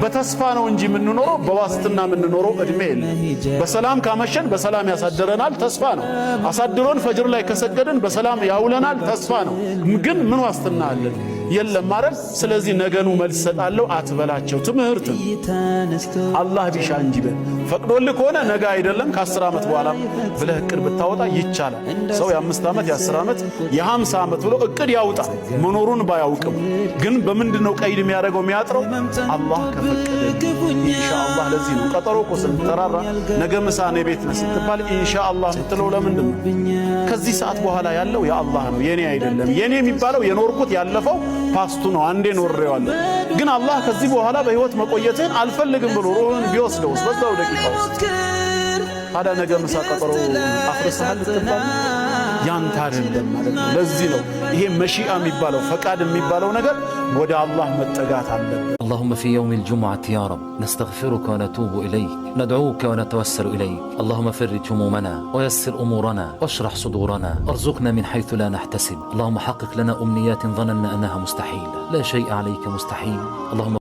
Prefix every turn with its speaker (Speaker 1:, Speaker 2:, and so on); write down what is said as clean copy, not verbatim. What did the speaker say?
Speaker 1: በተስፋ ነው እንጂ የምንኖረው በዋስትና የምንኖረው እድሜ የለም። በሰላም ካመሸን በሰላም ያሳድረናል፣ ተስፋ ነው። አሳድሮን ፈጅር ላይ ከሰገድን በሰላም ያውለናል፣ ተስፋ ነው። ግን ምን ዋስትና አለን? የለም ማለት። ስለዚህ ነገኑ መልስ ሰጣለሁ አትበላቸው። ትምህርት አላህ ቢሻ እንጂ በል። ፈቅዶልህ ከሆነ ነገ አይደለም ከ10 ዓመት በኋላ ብለህ እቅድ ብታወጣ ይቻላል። ሰው የ5 ዓመት የ10 ዓመት የ50 ዓመት ብሎ እቅድ ያውጣ። መኖሩን ባያውቅም ግን በምንድነው ቀይድ የሚያደርገው የሚያጥረው? አላህ ከፈቀደ ኢንሻአላህ። ለዚህ ነው ቀጠሮ እኮ ስንጠራራ ነገ ምሳ እኔ ቤት ነህ ስትባል ኢንሻአላህ የምትለው ለምንድን ነው? ከዚህ ሰዓት በኋላ ያለው የአላህ ነው የኔ አይደለም። የኔ የሚባለው የኖርኩት ያለፈው past ኡ ነው፣ አንዴ ኖሬዋለሁ። ግን አላህ ከዚህ በኋላ በህይወት መቆየትህን አልፈልግም ብሎ ሩህን ቢወስደውስ በዛው ደቂቃ ውስጥ ታዲያ ነገ ምሳ ቀጠሮ አፍርሰሃል ልትባል ያንተ አይደለም ማለት ነው። ለዚህ ነው ይሄ መሺአ የሚባለው ፈቃድ የሚባለው ነገር ወደ አላህ መጠጋት አለበት።
Speaker 2: اللهم في يوم الجمعة يا رب نستغفرك ونتوب إليك، ندعوك ونتوسل إليك. اللهم فرج همومنا ويسر أمورنا واشرح صدورنا، وارزقنا من حيث لا نحتسب. اللهم حقق لنا أمنيات ظننا أنها مستحيلة، لا شيء عليك مستحيل. اللهم